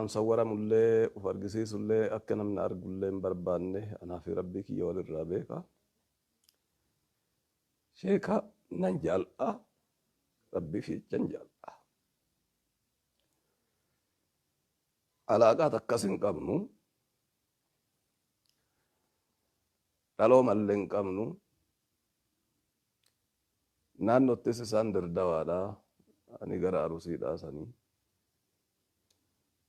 An sawwaramullee uf argisiisullee akka namni argullee hin barbaanne, anaa fi rabbii kiyya walirraa beeka. Sheeka nan jaal'a, rabbiif jechan jaal'a. Alaaqaa takkas hin qabnu. Dhaloomallee hin qabnu. Naannottis isaan Dirdawaadha. Ani gara Arusiidhaa sanii.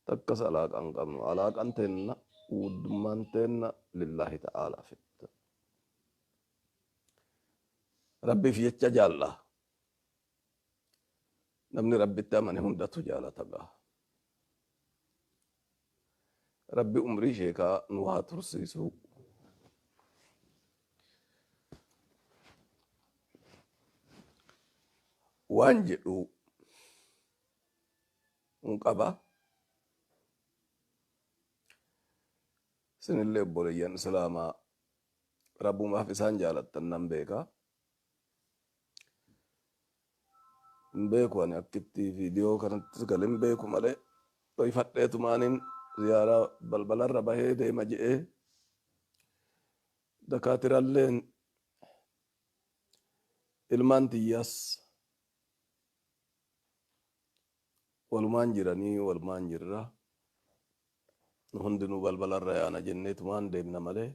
Takkas alaaqa hin qabnu. Alaaqan teenna, wuddummaan teenna lillaahi ta'aalaa fitta. Rabbiif jecha jaalla. Namni Rabbitti amane hundatu jaalata gaa. Rabbi umrii sheekaa nu haa tursiisu. Waan jedhu hin qaba. Isinillee obboleeyyan Islaamaa Rabbumaaf isaan jaalattan nan beeka. Hin beeku ani akkitti viidiyoo kanatti gale hin beeku malee dhoyfadheetumaanin ziyaaraa balbalarra bahee deema je'ee dakaatiralleen ilmaan tiyyaas walumaan jiranii walumaan jirra nu hundinuu balbalarra yaana jenneetumaan deemna malee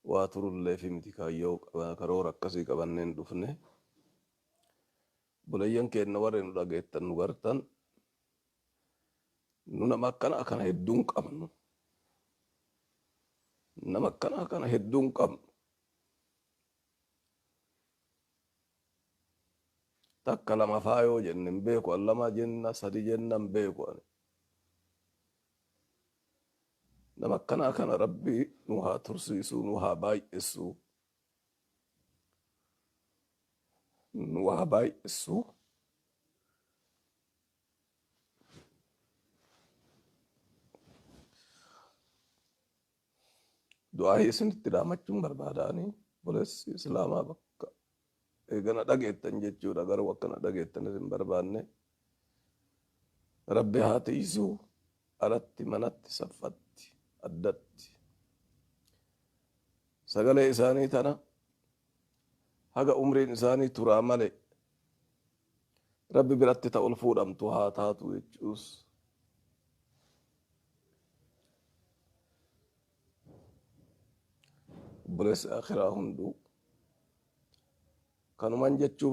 waa turulleefi miti kaayyoo karoora akkasii qabannee hin dhufne. Obboleeyyan keenna warri nu dhageettan nu gartan nu nama akkanaa kana hedduu hin qabnu. Nama akkanaa kana hedduu hin qabnu. Takka lama faa yoo jenne hin beeku an lama jenna sadi jenna hin beeku ani. Nama akkanaa kana Rabbi nu haa tursiisu, nu haa baay'essu. Nu haa baay'essu. Du'aayii isinitti dhaamachuun barbaadaanii obboleessi Islaamaa bakka eegana dhageettan jechuudha, garuu akkana dhageettanis hin barbaanne. Rabbi haa tiisu alatti, manatti, saffatti, addatti sagalee isaanii tana haga umriin isaanii turaa male Rabbi biratti ta ol fuudhamtu haa taatu jechuus. Obboleessi akhiraa hunduu kanuman jechuu.